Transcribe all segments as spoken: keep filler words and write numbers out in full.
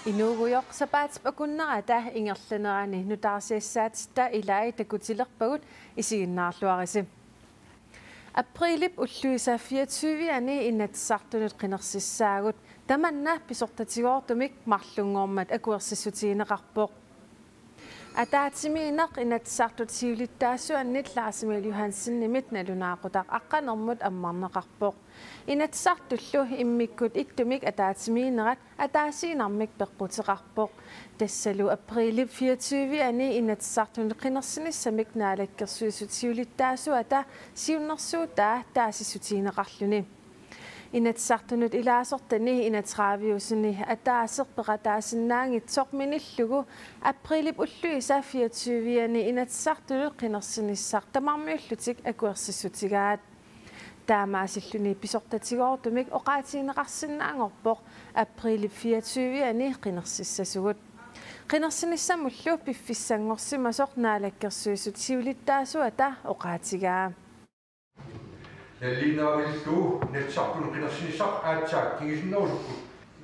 Inuugujoq sapaatip akunnerata ingerlanerani nutaarsiassaatitta ilai takutilerpagut, isiginnaarluarisi. Apriilip ulluisa fireogtyve-ani Inatsisartunut qinersissaagut, tamanna pisortatigoortumik marlunngormat akuersissutigineqarpoq. Ataatsimiinneq Inatsisartut siulittaasuannit Lars Emil Johansenimit nalunaaqutaq aqqanermut ammarneqarpoq. Inatsisartullu immikkut ittumik ataatsimiinnerat ataasiinnarmik peqquteqarpoq. Tassalu apriilip fireogtyve-ani Inatsisartunut qinersinissamik Naalakkersuisut siulittaasuata siunnersuutaa taasissutigineqarluni. Inatsisartunut ilaasortani enogtredive-usuni ataaseq peqataasinnaanngitsoq minillugu apriilip ulluisa fireogtyve-ani Inatsisartunut qinersinissaq tamarmiullutik akuersissutigaat. Taamaasilluni pisortatigoortumik oqaatigineqarsinnaanngorpoq apriilip fireogtyve-ani qinersissasugut. Qinersinissamullu piffissanngorsimasoq Naalakkersuisut siulittaasuata oqaatigaa. Nalliinnavillugu Inatsisartunut qinersinissaq aatsaat kingusinnerusukkut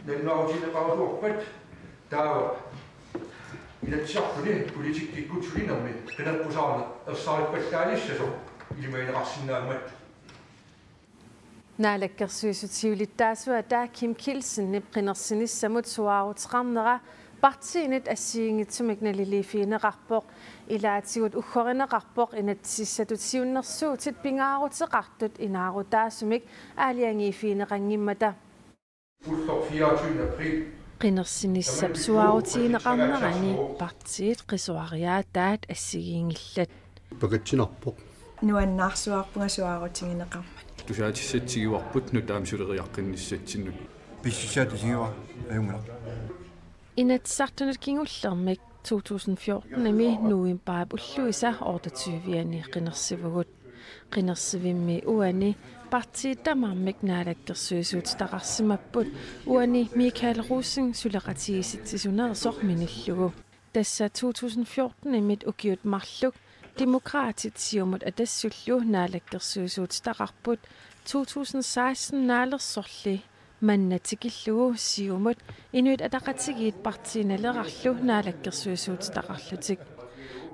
nalunaarutigineqartuarpat, taava Inatsisartuni politikkikkut sulinermi qineqqusaarneq ersarippallaalissasoq ilimagineqarsinnaammat. Naalakkersuisut siulittaasuata Kim Kielsenip qinersinissamut suaaruteqarnera partiinit assigiinngitsumik naliliiffigineqarpoq. Ilaatigut uggorineqarpoq inatsisissatut siunnersuutit pingaaruteqartut inaarutaasumik aalajangiiffigineqanngimmata. Ulloq fireogtyvende april. Qinersinissap suaarutigineqarnerani partiit qisuariaataat assigiinngillat. Pakatsinarpoq. Nuannaarsuarpunga suaarutigineqarmat. Tusaatissatsigivarput nutaamik suleriaqqinnissatsinnut. Pissussaata isigiva ajunngilaq. Inatsisartunut kingullermik to tusind fjorten-imi novembarip ulluisa otteogtyve-ani qinersivugut. Qinersivimmi uani partiit tamarmik naalakkersuisuutitaqarsimapput, uani Michael Rosing suleqatigiissitsisuneersoq minillugu. Tassa to tusind fjorten-imit ukiut marluk Demokraatit, Siumut Atassullu naalakkersuisuutitaqarput, to tusind seksten naalersorli manna tikillugu Siumut, Inuit Ataqatigiit Partii Nalerarlu naalakkersuisuutitaqarlutik.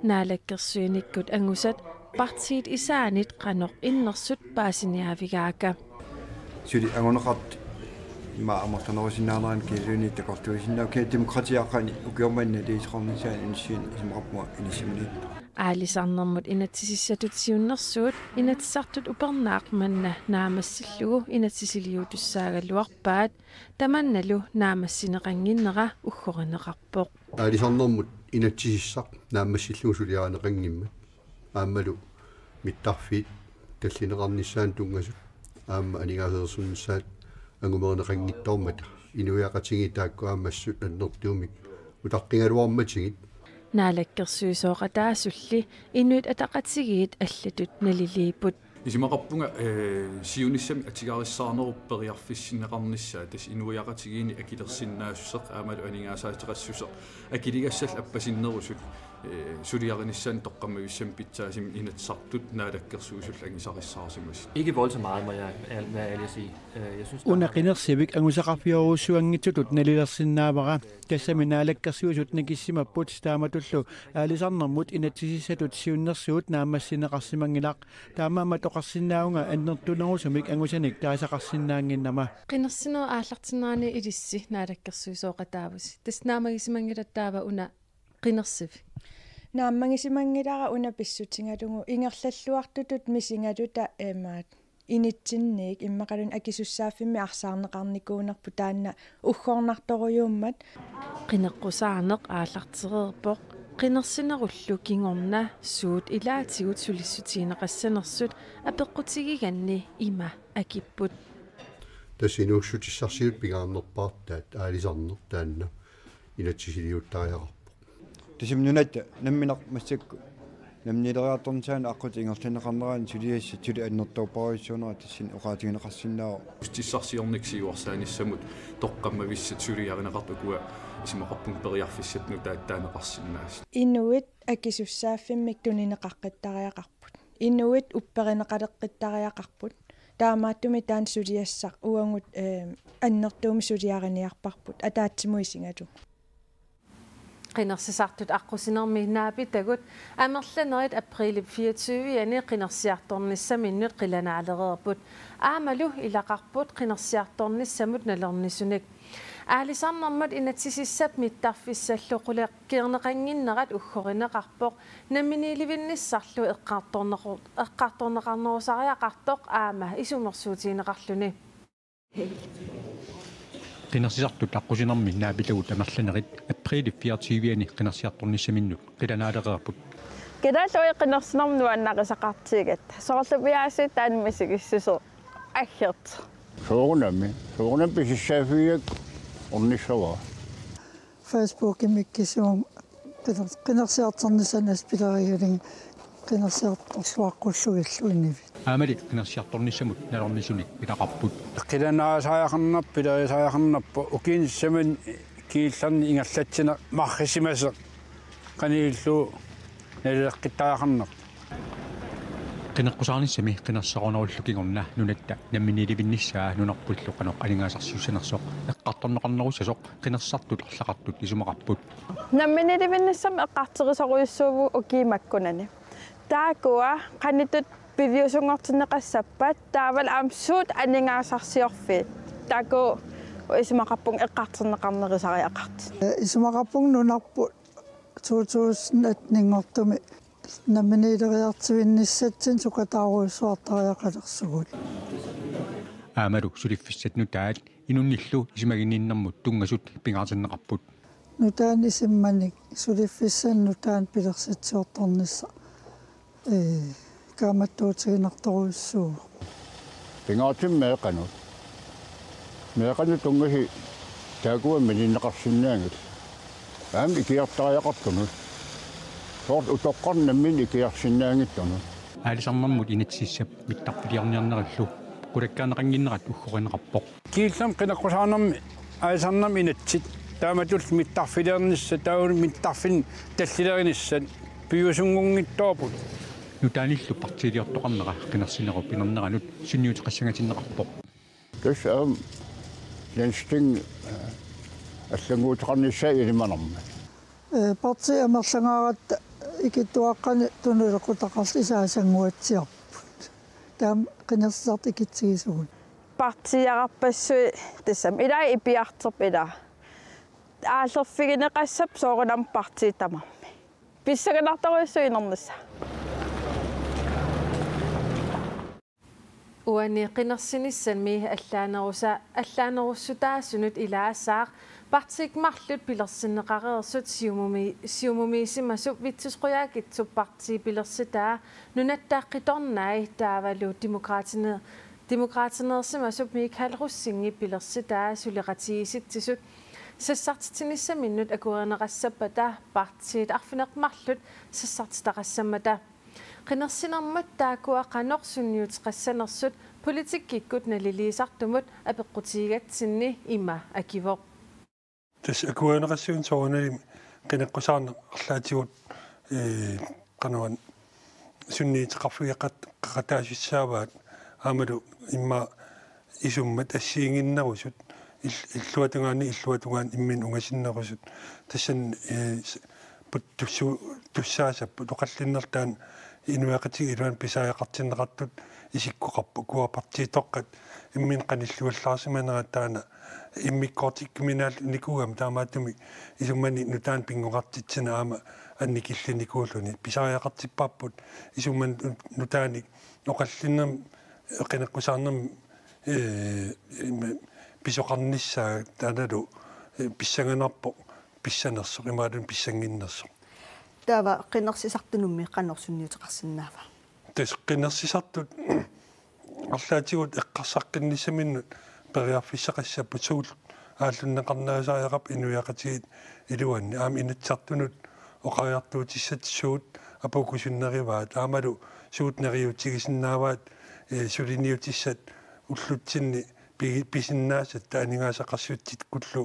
Naalakkersuinikkut angusat partiit isaanit qanoq innersut paasiniaavigaakka. Suli anguneqartut ima amerlanerusinnaanerat kiisalu takorluuisinnaavoq, kisianni Demokraatiaqqani ukioq manna iliuuseqarnissaanut inissiin isumaqarpunga inissimaniit. Aalisarnermut inatsisissatut siunnersuut Inatsisartut upernaaq manna naammassillugu inatsisiliutussaagaluarpaat, tamannalu naammassineqannginnera uggorineqarpoq. Aalisarnermut inatsisissaq naammassillugu suliarineqanngimmat, aammalu mittarfiit tallineqarnissaannut tunngasut aamma aningaasalersornissaat angumerineqanngitsoormata inuiaqatigiit taakku aamma assut annertuumik utaqqigaluarmatigit. Naalakkersuisooqataasulli Inuit Ataqatigiit allatut naliliipput. Isumaqarpunga, eh, siunissami atugarissaarnerup periarfissinneqarnissaa, tassa inuiaqatigiinni akilersinnaassuseq aammalu aningaasaateqassuseq akiligassallu appasinnerusut, eh, suliarinissaanut toqqammavissamik pitsaasumik Inatsisartut naalakkersuisullu angusarissaarsimasut. Ikke voldsomt meget, må jeg være ærlig at sige. Øh, jeg synes, der Una har været qinersivik angusaqarfiorujussuanngitsutut nalilersinnaavara. Tassami naalakkersuisut nakissimapput, taamatullu aalisarnermut inatsisissatut siunnersuut naammassineqarsimanngilaq. Taamaammat oqarsinnaavunga annertunerusumik angusanik taasaqarsinnaannginnama. Qinersinerup aallartinnerani ilissi naalakkersuisooqataavusi. Tassa naammagisimanngilaq taava una qinersivik. Naammagisimanngilaq una pissutigalugu ingerlalluartutut misigaluta imaat initsinniit immaqaluunniit akisussaaffimmi arsaarneqarnikuunerput, taanna uggornartorujuummat. Qineqqusaarneq aallartereerpoq, qinersinerullu kingorna suut ilaatigut sulissutigineqassanersut apeqqutigiganni ima akipput. Tassa inuussutissarsiutit pingaarnerpaartaat aalisarneq taanna inatsisiliuttariaqarpoq. Tassami nunatta nammineq massakkut namminileriartornissaanut aqqut ingerlanneqarnerani suliassat suli annertoorujussuunerat tassani oqaatigineqarsinnaavoq. Inuussutissarsiornikkut siuarsaanissamut toqqammavissat suliarineqartut ukua isumaqarpunga periarfissat nutaat taaneqarsinnaasut. Inuit akisussaaffimmik tunineqaqqittariaqarput. Inuit upperineqaleqqittariaqarput. Taamaattumik taanna suliassaq uagut, eh, annertuumik suliariniarparput ataatsimut isigalugu. Qinersisartut aqqusinermi naapitagut amerlanerit aprilip fireogtyve-ani qinersiartornissaminnut qilanaalereerput. Aammalu ilaqarput qinersiartornissamut nalornisunik. Aalisarnermut inatsisissap mittarfissallu quleqqiorneqannginnerat uggorineqarpoq, namminiilivinnissarlu eqqartorneqar-, eqqartorneqarnerusariaqartoq aamma isummersuutigineqarluni. Qinersisartut aqqusinermi naapitagut amerlanerit aprilip fireogtyve-ani qinersiartornissaminnut qilanaalereerput. Kalaallit Nunaanni qinersinermut nuannarisaqartigigatta. Soorlu piaasiit taanna misigissuseq aggertoq. Soorunami, soorunami pisussaaffigaakka ornissavara. Facebookimi ikkissivunga qiner-, qinersiartornissanik assigiinngilanga qinersiartorsuaqqullugillu inivit. Aammalu qinersiartornissamut nalornisunik ilaqarput. Qilanaasariaqarnerput, pilerisariaqarnerput, ukiuni sisamanni killorni ingerlatsineq marrisimasoq qanoq ilillugu naleqqittariaqarnerput. Qineqqusaarnissami qinersisoqarnerullu kingorna nunatta namminiilivinnissaa nunarpullu qanoq aningaasarsiussanersoq eqqartorneqarnerussasoq qinersisartut arlaqartut isumaqarput. Namminiilivinnissami eqqartorisorujussuuvugut ukiut makkunani. Taakkua qanoq ittut piviusunngortinneqassappat taavalu aamma suut aningaasarsiorfiit. Taakku isumaqarpunga eqqartorneqarnerusariaqartut. Isumaqarpunga nunarput to tusind atten-inngortumi namminiileriartuinnissatsinnik sukataarujussuartariaqalersugut. Aammalu suliffissat nutaat inunnillu isumaginninnermut tunngasut pingaartinneqarput. Nutaanik isummanik suliffissanik nutaanik pilersitsiortornissaq, ee, kaammattuutiginartorujussuuvoq. Pingaartumik meeqqanut. Meeqqanut tunngasut taakkua minneqarsinnaanngillat. Aamma ikiortariaqartunut. Soorlu utoqqarnut nammineq ikiorsinnaanngitsunut. Aalisarnermut inatsisissap mittarfiliorniarnerillu qulakkeerneqannginnerat uggorineqarpoq. Killormi qineqqusaarnermi aalisarnermi inatsit taamatullu mittarfiliornissat, taava mittarfinni tallilerinissat piviusunngunngitsoorput. Nutaanillu partiiliortoqarnera qinersinerup inerneranut sunniuteqassangatinneqarpoq. Tassa aamma Landsting, eh, allannguuteqarnissaa ilimanarmat. Eh, partiit amerlangaaratta ikittuaqqanik tunuliaqutaqarlutik isaasannguatsiarput. Taama qinersisartut ikitsigisugut. Partiiarpassui tassami ilai ipiartorput ilaa. Aallerfigineqassappat soorunami partiit tamarmik. Pissanganartorujussuuvoq inernissaa. Uani qinersinissammi allaanerusa-, allaanerussutaasunut ilaasaaq partiit marluk pilersinneqareersut Siumumi-, Siumumiissimasup Vittus Qujaukitsup partii pilersitaa nunatta qitornai taavalu Demokraatine-, Demokraatineersimasup Michael Rosingip pilersitaa suleqatigiissitsisut sassartitsinissaminnut akuerineqassappata partiit arfineq-marluk sassartitaqassammata. Qinersinermut taakkua qanoq sunniuteqassanersut politikkikkut naliliisartumut apeqqutigigatsinni ima akivoq. Tassa akuerineqassappata soorunalimi qineqqusaarneq arlaatigut, ee, qanoq sunniuteqarfigeqat-, qaqataasissaavaat aammalu immaqa isummat assigiinnginnerusut il-, illuatungaani illuatungaani imminnut ungasinnerusut. Tassani, eh, s-, put-, tussu-, tussaasapput oqallinnerlu taanna inuiaqatigiit iluani pisariaqartinneqartut isikkoqarput, ukua partiitoqqat imminnut qanilliuallaarsimanerat taanna immikkoortikkuminaallunikuugami taamaattumik isumanik nutaanik pinngoqartitsineq aamma annikillinikuulluni pisariaqartipparput isumanik nutaanik oqallinnermi qineqqusaarnermi, ee, ima, pisoqarnissaa taannalu, ee, pissanganarpoq pissanersoq imaluunniit pissannginnersoq. Taava qinersisartunummi qanoq sunniuteqarsinnaava? Tassa qinersisartut arlaatigut eqqarsaqqinnissaminut periarfissaqassapput suullu aallunneqarnerusariaqarpat inuiaqatigiit iluanni aamma Inatsisartunut oqariartuutissat suut apuukkusunneruvaat aammalu suut neriuutigisinnaavaat, ee, suliniutissat ullutsinni pi-, pisinnaasatta aningaasaqarsiutikkullu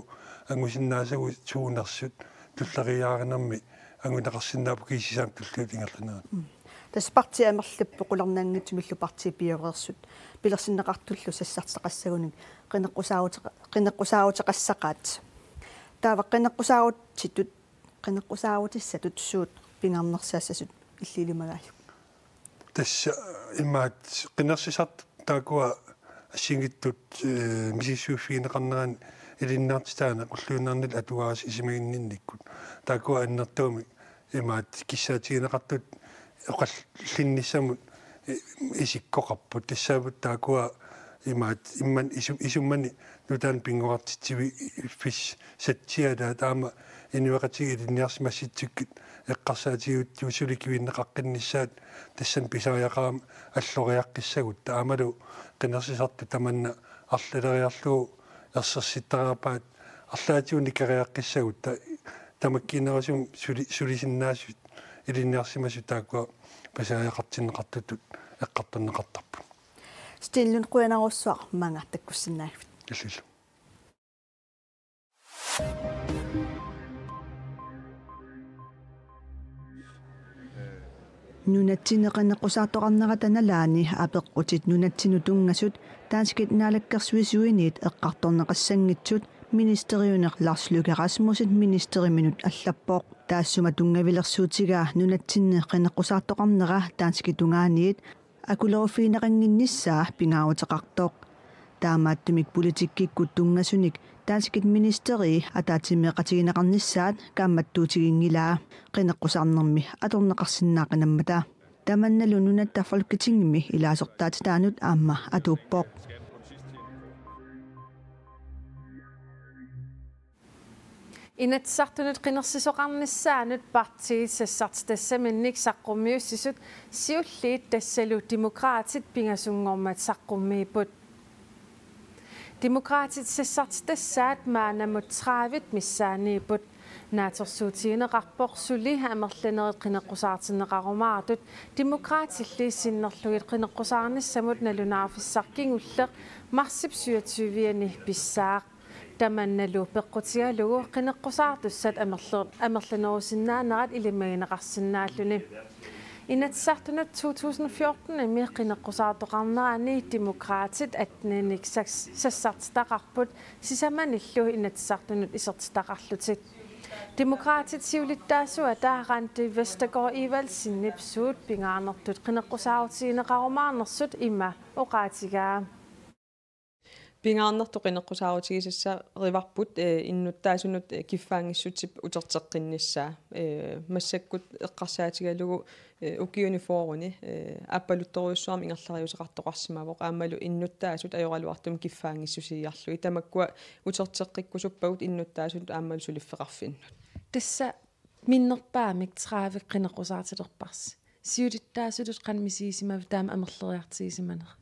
angusinnaasagut suunersut tulleriiaarinermi anguneqarsinnaapput kiisami tulliutut ingerlanerani. Mm. Tassa partiit amerlappoq qularnanngitsumillu partiit pioreersut pilersinneqartullu sassartitaqassagunik qineqqusaaruteqa-, qineqqusaaruteqassaqaat. Taava qineqqusaarutsitut, qineqqusaarutissatut suut pingaarnersassasut illit ilimagaajuk? Tassa imaat qinersisartut taakkua assigiinngitsut, eh, misissuiffigineqarnerani ilinniartitaaneq ulluinnarni atuarisi isumaginninnikkut. Taakkua annertuumik imaat kissaatigineqartut oqallinnissamut, eh, isikkoqarput. Tassaapput taakkua imaat imman isu-, isummani nutaanik pinnguartitsivigisatsiaat aamma inuiaqatigiit ilinniarsimassutikkut eqqarsaatigiuttuusuli kivinneqaqqinnissaat tassani pisariaqarami alloriaqqissagutta aammalu qinersisartut tamanna arlaleriarlugu ersersittariaqarpaat arlaatigut nikeriaqqissagutta tamakkiinerusumik suli-, sulisinnaasut ilinniarsimasut taakkua pisariaqartinneqartutut eqqartorneqartarput. Steen Lund, qujanarsuaq maanga takkussinnaagavit. Illillu. Nunatsinni qineqqusaartoqarnerata nalaani apeqqutit nunatsinnut tunngasut danskit naalakkersuisuiniit eqqartorneqassanngitsut ministeriuneq Lars Løkke Rasmussen ministeriminnut allappoq. Taassuma tunngavilersuutigaa nunatsinni qineqqusaartoqarnera danskit tungaaniit akuleruffigineqannginnissaa pingaaruteqartoq. Taamaattumik politikkikkut tunngasunik danskit ministerii ataatsimeeqatigineqarnissaat kaammattuutiginngilaa qineqqusaarnermi atorneqarsinnaaqinammata. Tamannalu nunatta Folketingimi ilaasortaatitaanut aamma atuuppoq. Inatsisartunut qinersisoqarnissaanut partiit sassartitassaminnik saqqummiussisut siulliit tassalu Demokraatit pingasunngormat saqqummiipput. Demokraatit sassartitassaat maannamut tredive missaaniipput. Naatsorsuutigineqarpoq suli amerlanerit qineqqusaartinneqarumaartut Demokraatilli sinnerlugit qineqqusaarnissamut nalunaarfissaq kingulleq marsip syvogtyve-ani pissaaq. Tamannalu peqqutigalugu qineqqusaartussat amerler-, amerlanerusinnaanerat ilimagineqarsinnaalluni. Inatsisartunut to tusind fjorten-imi qineqqusaartoqarnerani Demokraatit atten-inik sas-, sassartitaqarput sisamanillu Inatsisartunut isertitaqarlutik. Demokraatit siulittaasuata Randi Vestergaard Evaldsenip suut pingaarnertut qineqqusaarutigineqarumaarnersut ima oqaatigaa. Pingaarnertut qineqqusaarutigisassarivarput, eh, innuttaasunut, eh, kiffaanngissutsip uterteqqinnissaa. Eh, massakkut eqqarsaatigalugu, eh, ukiuni fyrreni, eh, aappaluttorujussuarmik ingerlariuseqartoqarsimavoq aammalu innuttaasut ajoraluartumik kiffaanngissusiiarlugit. Tamakkua uterteqqikkusuppagut innuttaasunut aammalu suliffeqarfinnut. Tassa minnerpaamik tredive qineqqusaartilerparsi. Siulittaasutut qanoq misigisimavit taama amerleriartigisimanera?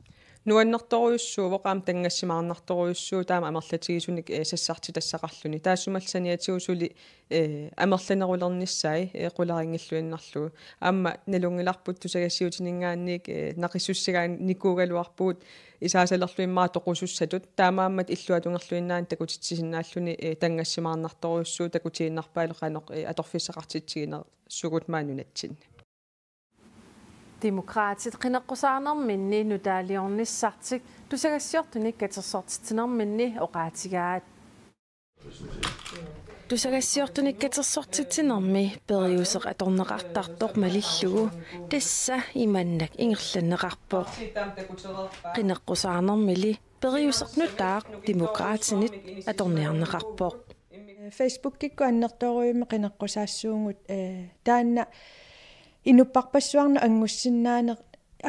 Nuannertorujussuuvoq aamma tanngassimaarnartorujussuuvoq taama amerlatigisunik, eh, sassartitassaqarluni. Taassumalu saniatigut suli, eh, amerlanerulernissai, eh, qularinngilluinnarlugu. Aamma nalunngilarput tusagassiutininngaanniit, eh, naqissussigaannikuugaluarpugut isaasalerluinnarmik toqusussatut. Taamaammat illuatungerluinnaanik takutitsisinnaalluni, eh, tanngassimaarnartorujussuuvoq takutiinnarpaalu qanoq, eh, atorfissaqartitsiginersugut maani nunatsinni. Demokraatit qineqqusaarnerminni nutaaliornissartik tusagassiortunik katersortitsinerminni oqaatigaat. Tusagassiortunik katersortitsinermi periuseq atorneqartartoq malillugu tassa imannak ingerlanneqarpoq. Qineqqusaarnermili periuseq nutaaq Demokraatinit atorniarneqarpoq. Facebookikkut annertoorujussuarmik qineqqusaassuugut, eh, taanna inupparpassuarnut anngussinnaaneq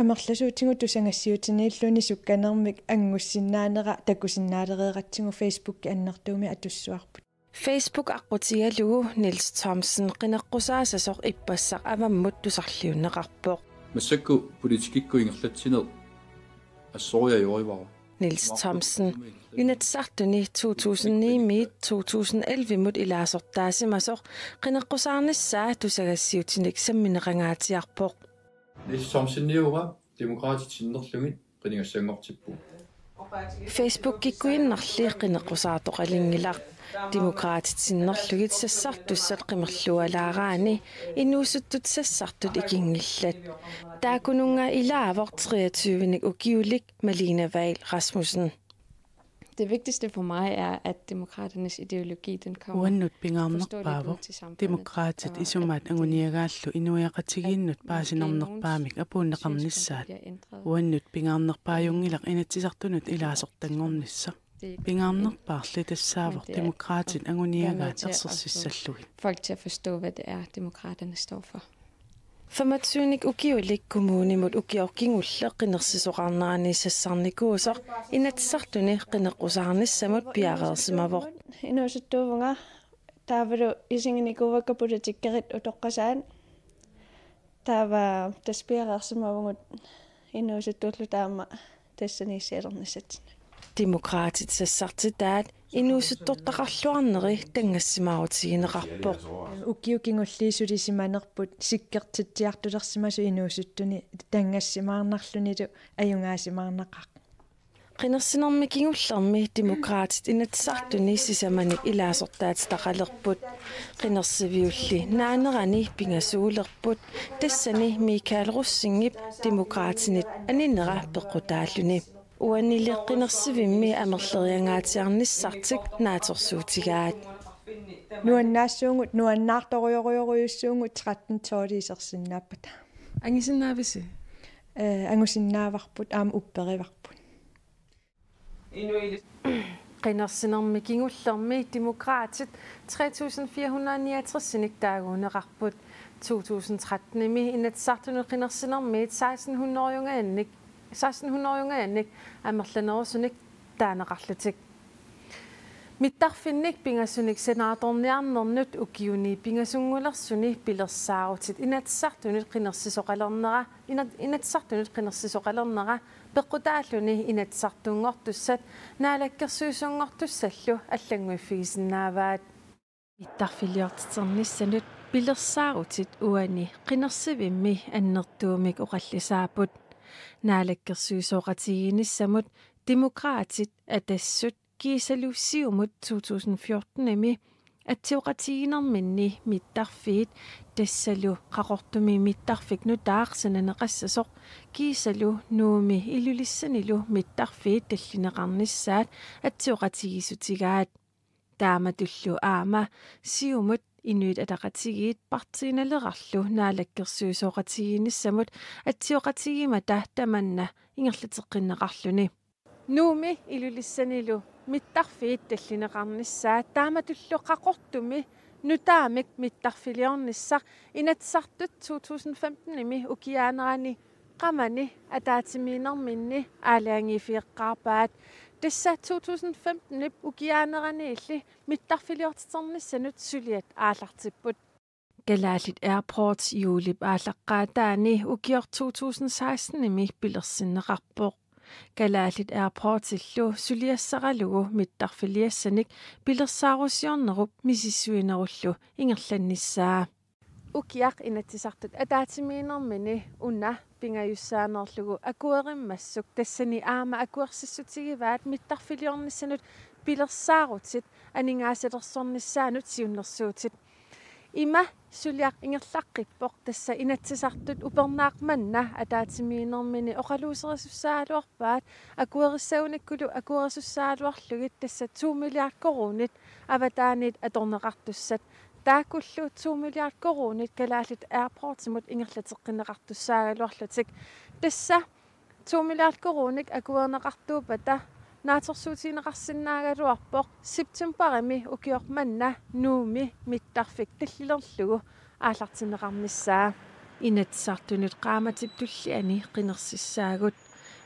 amerlasuutigut tusagassiutiniilluni sukkanermik anngussinnaanerat takusinnaalereeratsigu Facebooki annertuumik atussuarput. Facebook aqqutigalugu Niels Thomsen qineqqusaasasoq ippassaq avammut tusarliunneqarpoq. Massakkut politikkikkut ingerlatsineq assoriajuarivara. Niels Thomsen, Inatsisartuni to tusind ni-miit to tusind elleve-mut ilaasortaasimasoq qineqqusaarnissaa tusagassiutinik sammineqangaatsiarpoq. Niels Thomseniuvoq Demokraatit sinnerlugit qinigassanngortippugut. Facebookikkuinnarli qineqqusaartoqalinngilaq. Demokraatit sinnerlugit sassartussat qimerlualaaraanni inuusuttut sassartut ikinngillat. Taakkununnga ilaavoq treogtyvenik ukiulik Malene Vahl Rasmussen. Det vigtigste for mig er, at Demokraternes ideologi, den kommer Uannut forståeligt ud pingaarnerpaavoq til samfundet, Demokraatit og at isumaat det anguniagaallu inuiaqatigiinnut ikke er paasinarnerpaamik nogens apuunneqarnissaat. synspunkter bliver ændret. Uannut pingaarnerpaajunngilaq inatsisartunut ilaasortanngornissaq. Det er ikke Pingaarnerpaarli tassaavoq Men det er Demokraatit at være anguniagaat med til at få ersersissallugit. Folk til at forstå, hvad det er, Demokraterne står for. Femogtyvenik ukiulik kommunimut ukioq kingulleq qinersisoqarnerani sassarnikuusoq Inatsisartuni qineqqusaarnissamut piareersimavoq. Inuusuttuuvunga taavalu isiginikuuakka politikkerit utoqqasaat. Taava tassa piareersimavugut inuusuttuullu taama tassani issialernissatsinni. Demokraatit sassartitaat inuusuttortaqarluarneri tanngassimaarutigineqarpoq. Ukiut kingulliit sulisimanerput sikkertitsiartulersimasoq inuusuttuni tanngassimaarnarlunilu ajugaasimaarnaqaaq. Qinersinermi kingullermi Demokraatit Inatsisartuni sisamanik ilaasortaatitaqalerput. Qinersiviulli naanerani pingasuulerput. Tassani Michael Rosingip Demokraatinit aninera peqqutaalluni. Uanili qinersivimmi amerleriangaatsiarnissartik naatsorsuutigaat. Nuannaassuugut, nuannaartorujorujorujussuugut tretten tolv isersinnaappata. Angisinnaavisi? Eh, angusinnaavarput, aamma upperivarput. Qinersinermi kingullermi Demokraatit tre tusind fire hundrede niogtresinik taaguuneqarput. To tusind trettenimi Inatsisartunut qinersinermiit seksten hundrede-ungajannik, seksten hundrede-ungajannik amerlanerusunik taaneqarlutik. Mittarfinnik pingasunik senatorniarnernut ukiuni pingasunngulersuni pilersaarutit Inatsisartunut qinersisoqalernera, ina-, Inatsisartunut qinersisoqalernera peqqutaalluni Inatsisartunngortussat Naalakkersuisunngortussallu allannguiffigisinnaavaat. Mittarfiliortiternissanut pilersaarutit uani qinersivimmi annertuumik oqallisaapput. Naalakkersuisooqatigiinnissamut Demokraatit, Atassut kiisalu Siumut to tusind fjortenimi atsioqatigiinnerminni mittarfiit, tassalu Qaqortumi mittarfik nutaaq sananeqassasoq kiisalu Nuummi Ilulissanilu mittarfiit tallineqarnissaat atsioqatigiissutigaat. Taamatullu aamma Siumut, Inuit Ataqatigiit, Partii Nalerarlu Naalakkersuisooqatigiinnissamut atsioqatigiimmata tamanna ingerlateqqinneqarluni. Nuummi Ilulissanilu mittarfiit tallineqarnissaat taamatullu Qaqortumi nutaamik mittarfiliornissaq Inatsisartut to tusind femtenimi ukiaanerani qamani ataatsimiinnerminni aalajangiiffigeqqaarpaat. Tassa to tusind femtenip ukiaaneraniilli mittarfiliortiternissanut suliat aallartipput. Kalaallit Airports juulip aallaqqaataani ukioq to tusind sekstenimi pilersinneqarpoq. Kalaallit Airportsillu suliassaralugu mittarfiliassanik pilersaarusiornerup misissuinerullu ingerlannissaa. Ukiaq Inatsisartut ataatsimiinnermini una pingajussaaneerlugu akuerimmassuk, tassani aamma akuersissutigivaat mittarfiliornissanut pilersaarutit aningaasalersornissaanut siunnersuutit. Ima suliaq ingerlaqqippoq, tassa Inatsisartut upernaaq manna ataatsimiinnermini oqaluuserisussaagaluarpaat akuerissagunikkulu akuerisussagaluarlugit, tassa to milliard koruunit avataaniit atorneqartussat. Taakkullu to milliard koruunit Kalaallit Airportsimut ingerlateqqinneqartussaagaluarlutik. Tassa to milliard koruunik akuerineqartuuppata naatsorsuutigineqarsinnaagaluarpoq septembarimi ukioq manna Nuummi mittarfik tallilerlugu aallartinneqarnissaa. Inatsisartunut qaammatip tulliani qinersissaagut.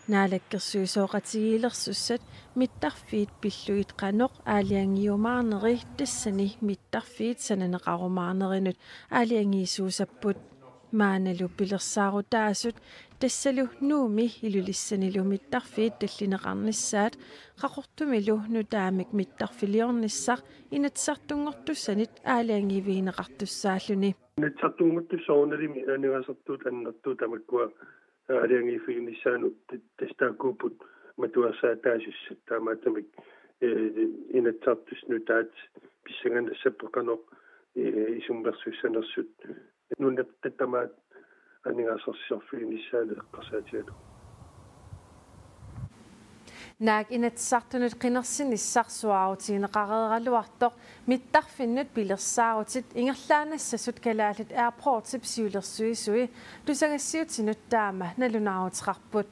Naalakkersuisooqatigiilersussat mittarfiit pillugit qanoq aalajangiumaarneri tassani mittarfiit sananeqarumaarnerinut aalajangiisuusapput. Maannalu pilersaarutaasut, tassalu Nuummi Ilulissanilu mittarfiit tallineqarnissaat, Qaqortumilu nutaamik mittarfiliornissaq Inatsisartunngortussanit aalajangiivigineqartussaalluni. Inatsisartunngortussat soorunalimi aningaasartuut annertuut tamakkua aalajangiiffiginissaannut t-, tassa taakkuupput matuersaataasussat, taamaattumik, eh, Inatsisartut nutaat pissanganassapput qanoq, eh, isummersussanersut. Nunatta tamaat aningaasarsiorfiginissaanut eqqarsaatigalugu. Naak Inatsisartunut qinersinissaq suaarutigineqareeraluartoq mittarfinnut pilersaarutit ingerlaannassasut Kalaallit Airportsip siulersuisui tusagassiutinut taama nalunaaruteqarput.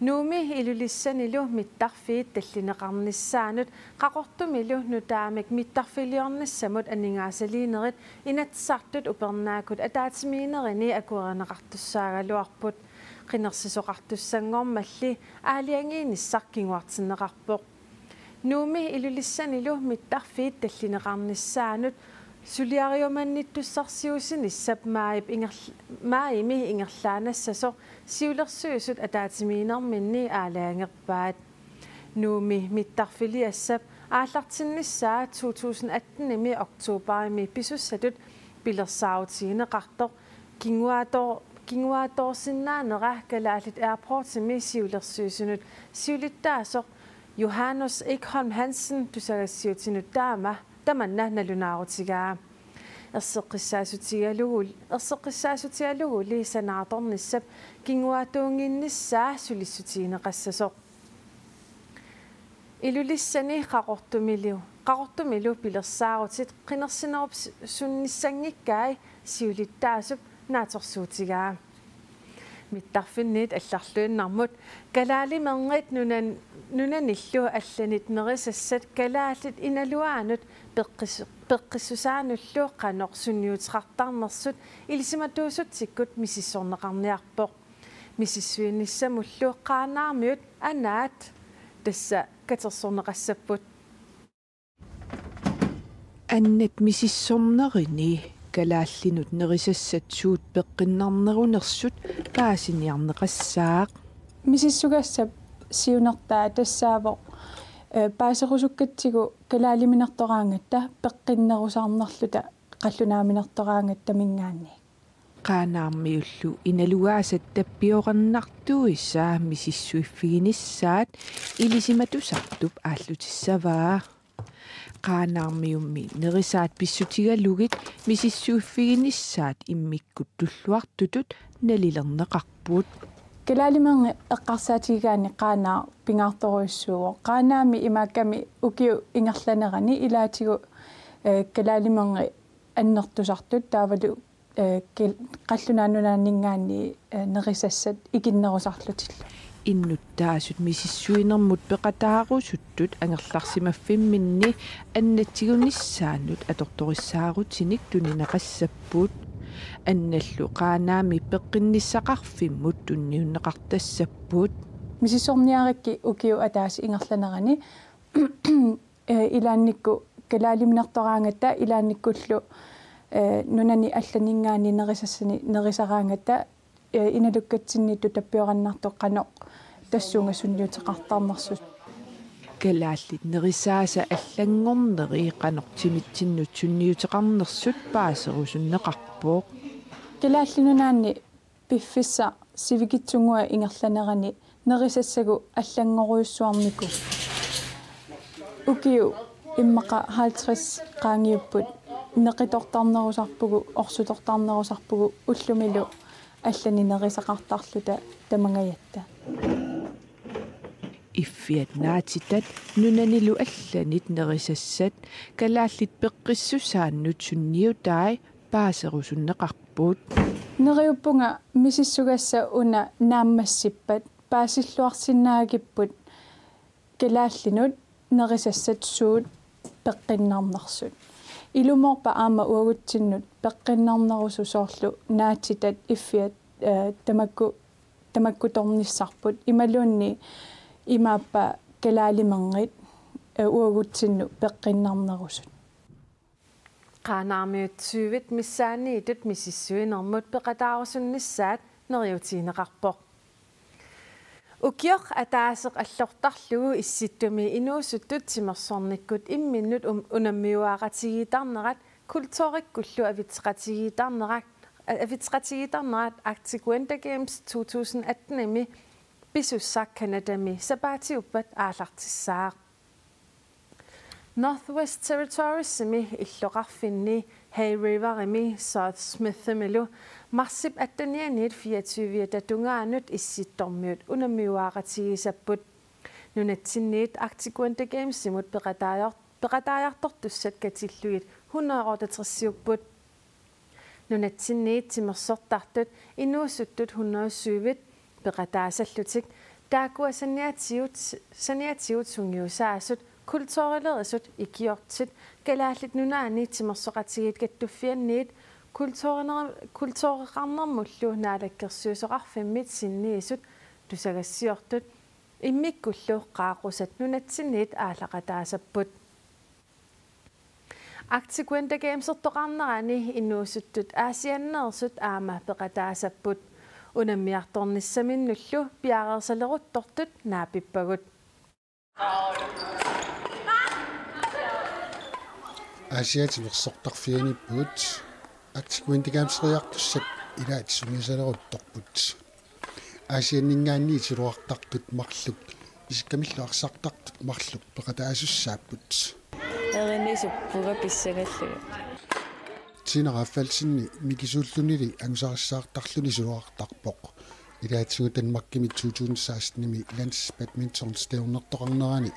Nuummi Ilulissanilu mittarfiit tallineqarnissaannut Qaqortumilu nutaamik mittarfiliornissamut aningaasaliinerit Inatsisartut upernaakkut ataatsimiinnerini akuerineqartussaagaluarput. Qinersisoqartussanngormalli aalajangiinissaq kinguartinneqarpoq. Nuummi Ilulissanilu mittarfiit tallineqarnissaannut suliariumannittussarsiuusinissap maajip ingerl-, maajimi ingerlaannassasoq siulersuisut ataatsimiinnerminni aalajangerpaat. Nuummi mittarfiliassap aallartinnissaa to tusind atten-imi oktoberimi pisussatut pilersaarutigineqartoq kinguaato-, kinguaattoorsinnaanera Kalaallit Airportsimi siulersuisunut siulittaasoq Johannes Ekholm Hansen tusagassiutinut taama tamanna nalunaarutigaa. Erseqqissaasutigalugu-, erseqqissaasutigaluguli sanaartornissap kinguaattuunnginnissaa sulissutigineqassasoq. Ilulissani Qaqortumilu, Qaqortumilu pilersaarutit qinersinerups-, sunnissanngikkai siulittaasup naatsorsuutigaa. Mittarfinniit allarluinnarmut kalaalimerngit nunan-, nunanillu allanit nerisassat kalaallit inaluaannut peqqis-, peqqissusaannullu qanoq sunniuteqartarnersut ilisimatuusutsikkut misissorneqarniarpoq. Misissuinissamullu Qaanaarmiut anaat tassa katersorneqassapput. Annat misissornerini kalaallinut nerisassat suut peqqinnarnerunersut paasiniarneqassaaq. Misissugassap siunertaa tassaavoq, eh, paaserusukkatsigu kalaaliminertoraangatta peqqinnerusaarnerluta qallunaaminertoraangattaminngaanniit. Qaanaarmiullu inalugaasat tappiorannartuisa misissuiffiginissaat ilisimatusartup aallutissavaa. Qaanaarmiummi nerisaat pissutigalugit misissuiffiginissaat immikkut tulluartutut nalilerneqarput. Kalaalimerngit eqqarsaatigigaanni Qaanaaq pingaartorujussuuvoq. Qaanaami imaakkami ukiup ingerlanerani ilaatigut, eh, kalaalimerngit annertusartut taavalu, eh, kil-, Qallunaat Nunaanninngaanniit, eh, nerisassat ikinnerusarlutillu. Innuttaasut misissuinermut peqataarusuttut angerlarsimaffimminni annat tigunissaannut atortorissaarutinik tunineqassapput. Annallu Qaanaami peqqinnissaqarfimmut tunniunneqartassapput. Misissorniarikkit ukiup ataatsip ingerlanerani, eh, ilaannikkut kalaaliminertoraangatta ilaannikkullu, eh, nunani allaninngaanniit nerisassanik nerisaraangatta, eh, inalukkatsinniittut tappiorannartut qanoq tassuuna sunniuteqartarnersut. Kalaallit nerisaasa allanngorneri qanoq timitsinnut sunniuteqarnersut paaserusunneqarpoq. Kalaallit Nunaanni piffissaq sivikitsunnguaq ingerlanerani nerisassagut allanngorujussuarnikut ukiut immaqa halvtreds qaangiupput neqitortarnerusarpugut, orsutortarnerusarpugut ullumilu allanik nerisaqartarluta tamangajatta. Iffiat naatitat nunanilu allanit nerisassat kalaallit peqqissusaannut sunniutai paaserusunneqarput. Neriuppunga misissugassat una naammassippat paasilluarsinnaagipput kalaallinut nerisassat suut peqqinnarnersut. Ilumoorpa aamma uagutsinnut peqqinnarnerusut soorlu naatitat iffiat, eh, tamakku-, tamakkutornissarput imaluunniit imaappa kalaalimerngit, eh, uagutsinnut peqqinnarnerusut. Qaanaarmiut tyvit missaanniittut misissuinermut peqataarusunnissaat neriuutigineqarpoq. Ukioq ataaseq allortarlugu Issittumi inuusuttut timersornikkut imminnut um-, unammiuaaqatigiittarnerat kulturikkullu avitseqatigiittarnerat, avitseqatigiittarnerat Arctic Winter Games to tusind atten-imi Pisussaq Canadami sapaatiuppat aallartissaaq. Northwest Territoriesimi illoqarfinni Hay Riverimi South Smithimilu marsip attenianiit fireogtyviata tungaanut Issittormiut unammiuaaqatigisapput. Nunatsinniit Arctic Winter Gamesimut peqataajor-, peqataajartortussat katillugit hundrede otteogtresiupput. Nunatsinniit timersortartut inuusuttut hundrede syvit peqataasallutik, taakkua saniatigut, saniatigut sungiusaasut, kulturilerisut, ikiortit, Kalaallit Nunaanni Timersoqatigiit Kattuffianniit, kulturiner-, kultureqarnermullu Naalakkersuisoqarfimmit sinniisut, tusagassiortut, immikkullu qaaqqusat nunatsinniit aallaqataasapput. Arctic Winter Gamesertoqarnerani inuusuttut Aasianneersut aamma peqataasapput. Unammiartornissaminnullu piareersaleruttortut naapippagut. Aasiaat timersortarfianiippugut, Arctic Winter Gameseriartussat ilaat sungiusaleruttorput. Aasianninngaanniit suloqartartut marluk, isikkamillu arsartartut marluk peqataasussaapput. Erinisuppunga pissangallugu. Tina Rafaelsenip mikisuullunili angusarissaartarluni suloqartarpoq. Ilaatigut Danmarkimi to tusind sekstenimi landsbadmintonstævnertoqarnerani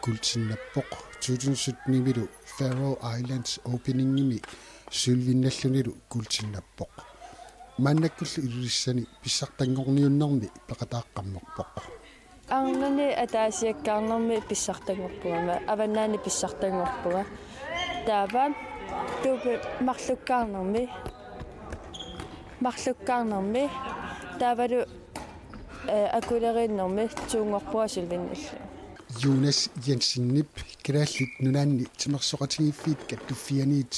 guldtinnappoq. To tusind syttenimilu Faroe Islands Openingimi sølvinnallunilu guldtinnappoq. Maannakkullu Ilulissani pissartanngorniunnermi peqataaqqammerpoq. Arnani ataasiakkaarnermi pissartanngorpunga, avannaani pissartanngorpunga. Taava tuupi marlukkaarnermi, marlukkaarnermi, taavalu, eh, akuleriinnermi tuunngorpunga sølvinnallu. Jonas Jensenip Kalaallit Nunaanni Timersoqatigiiffiit Kattuffianniit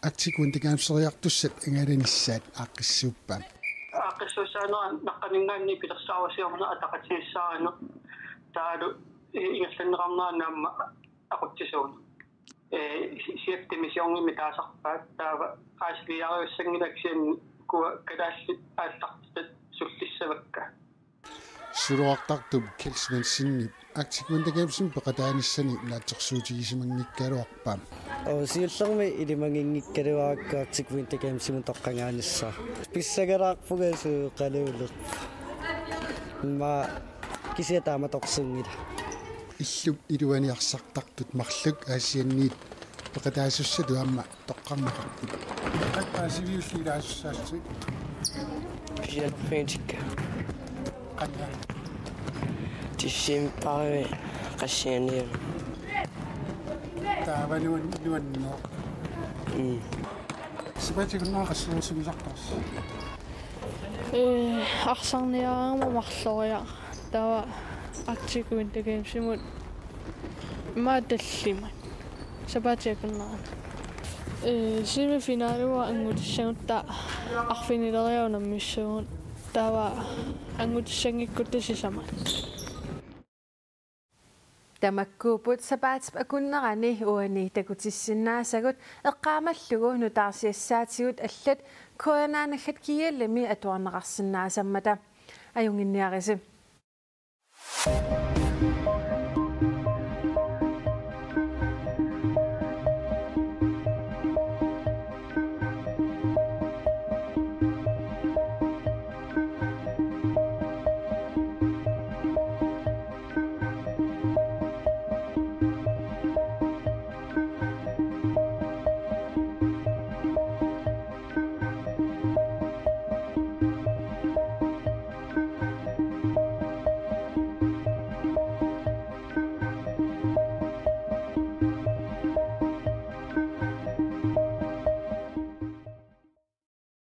Arctic Winter Gameseriartussat angalanissaat aaqqissuuppa. Aaqqissuussaanera naqqaninngaanniit pilersaarusiorneq ataqatigiissaarineq taavalu, eh, ingerlanneqarnerani aamma aqutsisuuneq. Eh, si-, siap divisionimi taasarpaat taava qaasiliariussanngilaq kisianni ukua kalaallit aallartitat sullissavakka. Suloqartartup Kjeld Svendsenip Arctic Winter Gamesimi peqataanissani naatsorsuutigisimanngikkaluarpaa. Oo, siullermik ilimaginngikkaluarakku Arctic Winter Gamesimut toqqagaanissara. Pissangalaarpunga suuqaluulerpoq. Immaqa kisianni taamatorsunngilaq. Illup iluani arsartartut marluk Aasianniit peqataasussatut aamma toqqarneqarput. Qanoq paasiviussi ilaasussaassi? Kisianni fentikka. Qanoq? Tissimparvi qassianiami. Taava nuan-, nuanneq. Mm. Sapaatip akunnera qassiusumisartarsi? Ee, arsarniaraangama marloriaq. Taava Arctic Winter Gamesimut immaqa tallimat. Sapaatip akunnerani. Ee, semifinalimi anngutissagutta arfinileriarluta unammissagut. Taava anngutissanngikkutta sisamat. Tamakkuupput sapaatip akunnerani uani takutissinnaasagut eqqaamallugu nutaarsiassaatigut allat K N R naggat G L-imi atuarneqarsinnaasammata. Ajunnginniarisi.